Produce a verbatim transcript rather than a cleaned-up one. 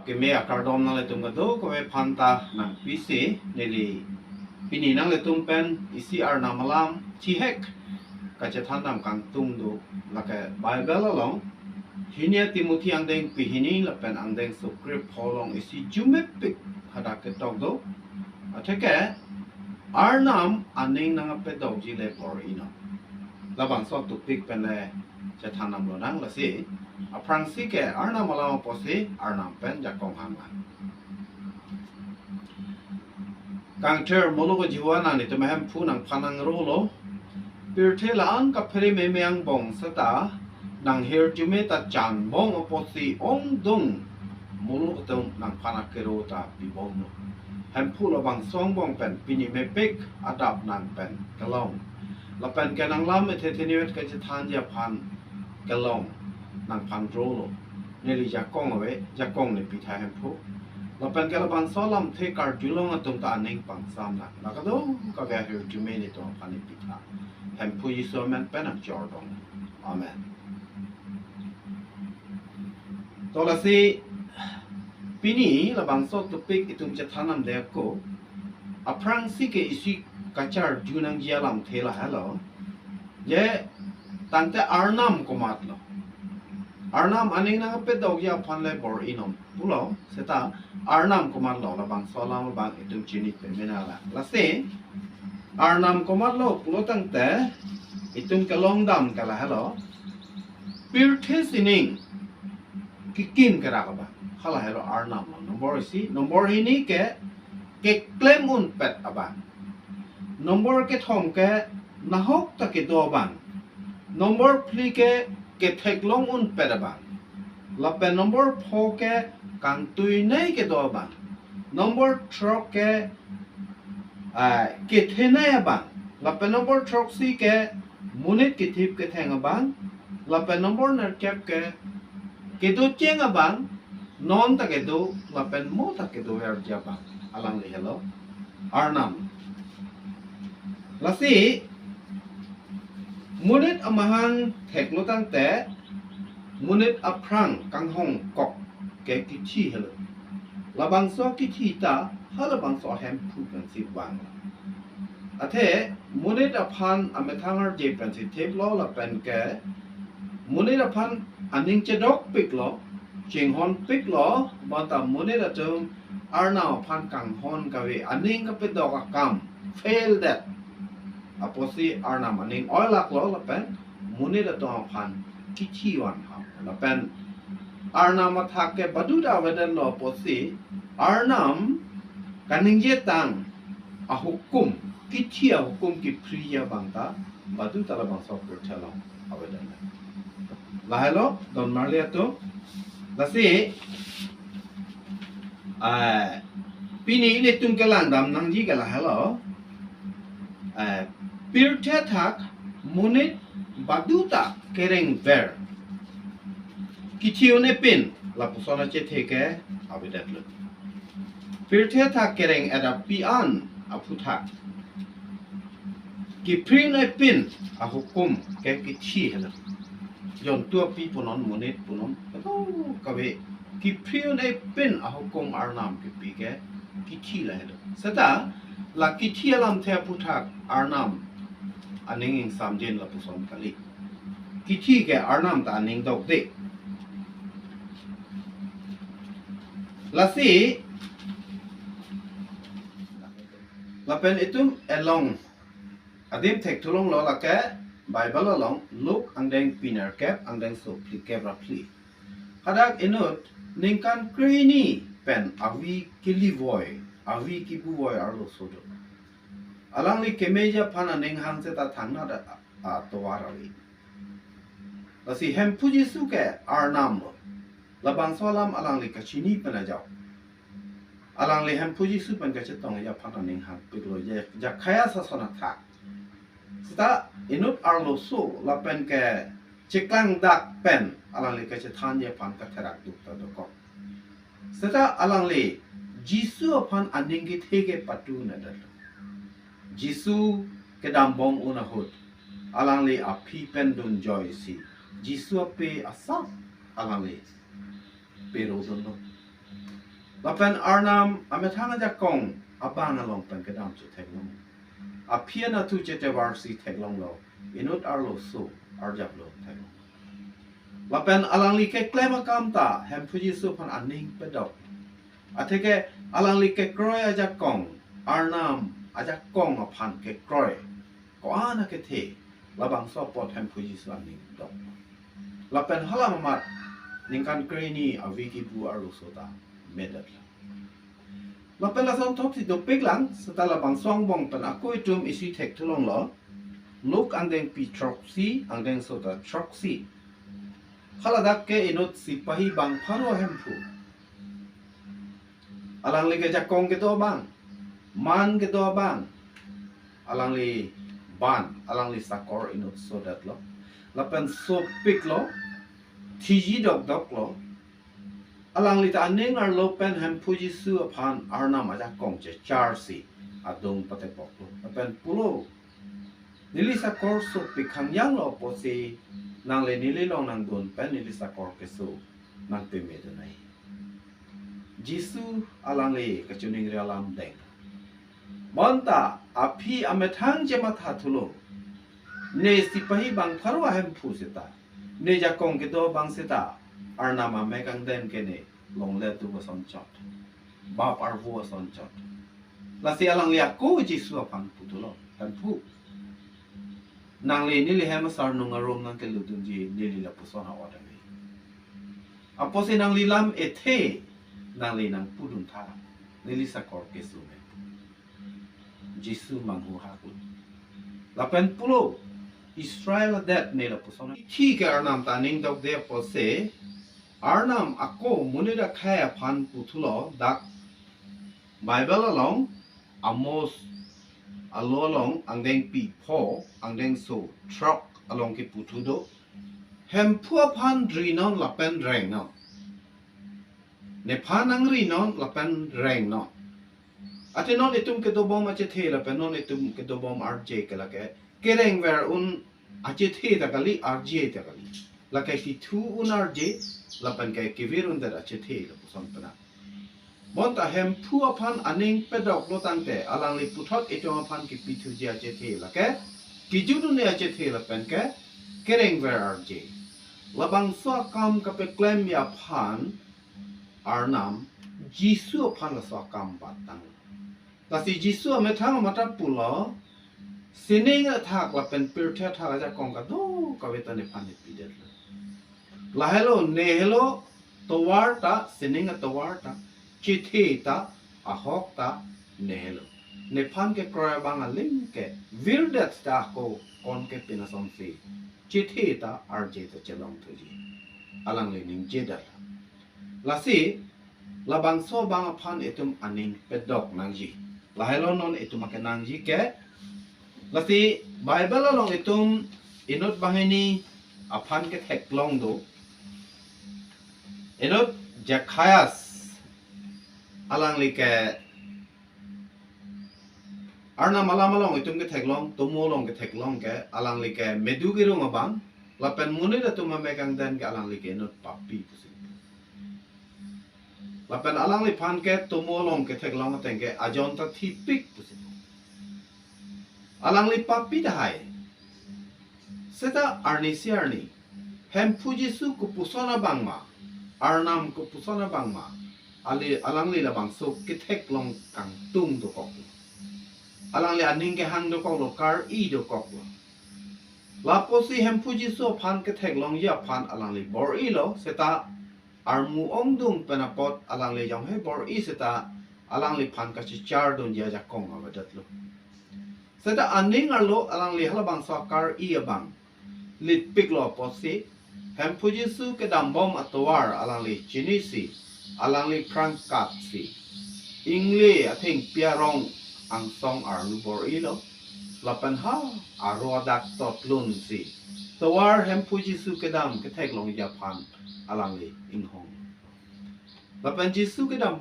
Keme akardom nanglitum kadokave aphanta nangpisi neli pini nanglitum pen isi Arnam alam thihek kachethan dam kangtung do, lake Bible along hini Timothy angdengpi hini lapen angdengso krepho along isi arjumepik hadak ketok do. Atheke Arnam aning nangpedokji le bor-inon. Labangso topic pen le chethan damlonang. Lasi aphrangsi ke Arnam alam apotsi Arnam pen jakong hanglang. Kangthir molo ko jiwa nanglitum ahemphu nangphan nangrolo. Pirthe la-an kaphere meme angbong seta nanghir arjume ta chan bong apotsi ongdung muluk atum nangphan akero ta pibomlo. Hemphu labangso angbong pen pini mepik adap nang pen kelong. Lapen ke nanglam ethe theniwet kachethanji aphan kelong nangphan rolo. Neli jakong ave, jakong ne pitha hemphu. Lapen ke labangso alamthe karjulong atum ta aning pangsam nang. La kadokave ahir arjume netum aphan ne pitha. Hemphu Jisu amen pen nangchordong. Amen. To lasi pini labangso topic itum chethan damde ako. Aphrangsi ke isi kacharju nangji alamthe lahelo. Je tangte Arnam komatlo. Arnam aning nangpedokji aphan le bor-inon pulo, seta Arnam komatlo labangso alam abang itum chini pemena la. Lasi Arnam komatlo pulo tangte itum kelong dam ke lahelo. Pirthe sining kekim kerak abang, halahelo Arnam lo. Nombor isi, nombor hini ke keklem unpet abang. Nombor kethom ke nahok ta kedo abang. Nombor phli ke ketheklong unpet abang. Lapen nombor pho ke kangtuinei kedo abang. Nombor throk ke ah, kethenei abang. Lapen nombor throksi ke monit kethip ketheng abang. Lapen nombor nerkep ke kedocheng abang. Non ta kedo lapen mo ta kedoverji abang. Alangli helo Arnam. Lasi monit amahang theklo tangte monit aphrang kanghongkok ke kithi helo. Labangso kithi ta halabangso ahemphu pensi vang. Athe monit aphan amethang arje pensi theplo lapen ke monit aphan aning chedokpiklo, chinghonpiklo, bonta monit atum Arnam aphan kanghon kave, aning kapedok akam fail det apotsi Arnam aning oilaklo lapen monit atum aphan kithi van ham. Lapen Arnam athak ke baduta avedetlo apotsi Arnam kaningje tang ahukum, kithi ahukum kephriji abang ta baduta labangso pirthe along avedet. Lahelo don marli atum. Lasi ah, pini ilitum kelang dam nangji ke lahelo. Ah, pirthe athak monit baduta kerengver kithi un-e pin lapuson achethe ke avedetlo. Pirthe athak kereng-et api an aphuthak kiphri un-e pin ahukum ke kithi helo. Jontu api punon, monit punon, kadokave kiphri un-e pin ahukum Arnam kipi ke kithi lahelo. Seta la kithi alamthe aphuthak Arnam aning ingsamjin lapuson kali. Kithi ke Arnam ta aning dokde. Lasi lapen itum along adim thekthulonglo, lake Bible along Luke angdengpi nerkep, angdengso phlikep ra phli. Hadak inut ningkan krehini pen avi kelivoi, avi kibuvoi arloso do. Alangli kemeji aphan aning hang seta thangnat atovar avi. Lasi Hemphu Jisu ke Arnam lo. Labangso alam alangli kachini pen ajok. Alangli Hemphu Jisu pen kachetongji aphan aning hangpiklo, je Zakhaias ason athak. Seta inut arloso lapen ke chiklang dak pen alangli kachethanji aphan katherak duk ta dokok. Seta alangli Jisu aphan aning kethe ke patu nadat. Jisu kedam bong un ahut alangli aphi pen dunjoisi Jisu ape asap alangli pero dunlo. Lapen Arnam amethang ajakong abang along pen kedam chetheklong. Aphi anatthu chetevarsi theklonglo, inut arloso arjaplo theklong. Lapen alangli keklem akam ta Hemphu Jisu aphan aning pedok. Atheke alangli kekroi ajakong, Arnam ajakong aphan kekroi ko-an akethe, labangso apot Hemphu Jisu aning dok. Lapen hala mamat ningkan krehini avi kibu arloso ta medetlo. Lapen lason thotsi dopiklang, seta labangso angbong pen ako itum isi thekthulonglo. Luk angdengpi throksi, angdengso ta throksi. Haladak ke inut sipahi bang pharo ahemphu. Alangli ke jakong kedo abang, man kedo abang, alangli ban, alangli sakor inut sodetlo. Lapen sopiklo, thiji dokdoklo. Alangli ta aning arlo pen Hemphu Jisu aphan Arnam ajakong checharsi adung patepoklo. Lapen pulo, neli sakor sopik hangyanglo apotsi nangli neli along nangdun pen neli sakor keso nangpemedun nai. Jisu alangli kachiningri alam deng. Bonta aphi amethang chemathathulo. Ne sipahi bang pharo ahemphu seta, ne jakong kedo abang seta, Arnam amek angden ke ne longle atum ason chot, bap arvo ason chot. Lasi alangli ako Jisu aphan puthulo, hemphu, nangli neli hem asarnung arum nangkelutdunji, neli lapuson a-ot ave. Apotsi nangli lam ethe, nangli nangpudun tha, neli sakor keso me. Jisu manghu haklo. Lapen pulo, Israel adet ne lapuson. Thik ke Arnam ta aning dokde apotsi, Arnam ako monit akhei aphan puthulo, dak Bible along, Amos alo along angdengpi pho, angdengso throk along kepu thu do. Hemphu aphan rinon lapen rengnon. Nephan nangrinon lapen rengnon. Athe non itum kedobom achethe lapen non itum kedobom arje ke lake kerengver un achethe ta kali, arje ta kali. Lake kethu un arje, lapen ke kevir undet achethe lapuson pena. Bonta Hemphu aphan aning pedoklo tangte, alangli puthot itum aphan kepithuji achethe lake kejut un-e achethe lapen ke kerengver arje. Labangso akam kepeklemji aphan Arnam Jisu aphan laso akam batang. Lasi Jisu amethang amat ta pulo, sining athak lapen pirthe athak ajakong kadokave ta nephan nepidetlo. Lahelo, nehelo tovar ta, sining atovar ta, chethe ta, ahok ta, nehelo. Nephan kekroi abang aling ke virdet ta ako kon ke pinasonsi chethe ta, arje ta chelongthuji. Alangli ningje dala. Lasi, labangso abang aphan itum aning pedok nangji. Lahelo non itum akenangji ke. Lasi Bible along itum inut banghini aphan ketheklong do. Inut Zakhaias alangli ke Arnam alam along itum ketheklong, tomo along ketheklong ke, alangli ke medu kerung abang, lapen monit atum amek angden ke alangli ke inut papi pusi. Lapen alangliphan ke tomo along ketheklong ateng ke ajon ta thipik pusi. Alangli papi tahai. Seta arnisi arni Hemphu Jisu kopuson abang ma, Arnam kopuson abang ma, ali, alangli labangso ketheklong kangtung dokoklo. Alangli aning kehang dokoklo, kar-i dokoklo. Lapusi Hemphu Jisu aphan ketheklongji aphan alangli bor-ilo, seta armu ongdung pen apot alangli jonghe bor-i seta alangliphan kachechardunji ajakong avedetlo. Seta aning arlo alangli halabangso akar-i abang litpiklo apotsi, Hemphu Jisu kedambom atovar alangli chinisi, alangli phrangkatsi, ingle athengpi arong angsong arlu bor-ilo, lapen ha aro adak totlunsi, tovar Hemphu Jisu kedam ketheklongji aphan alangli inghong. Lapen Jisu kedam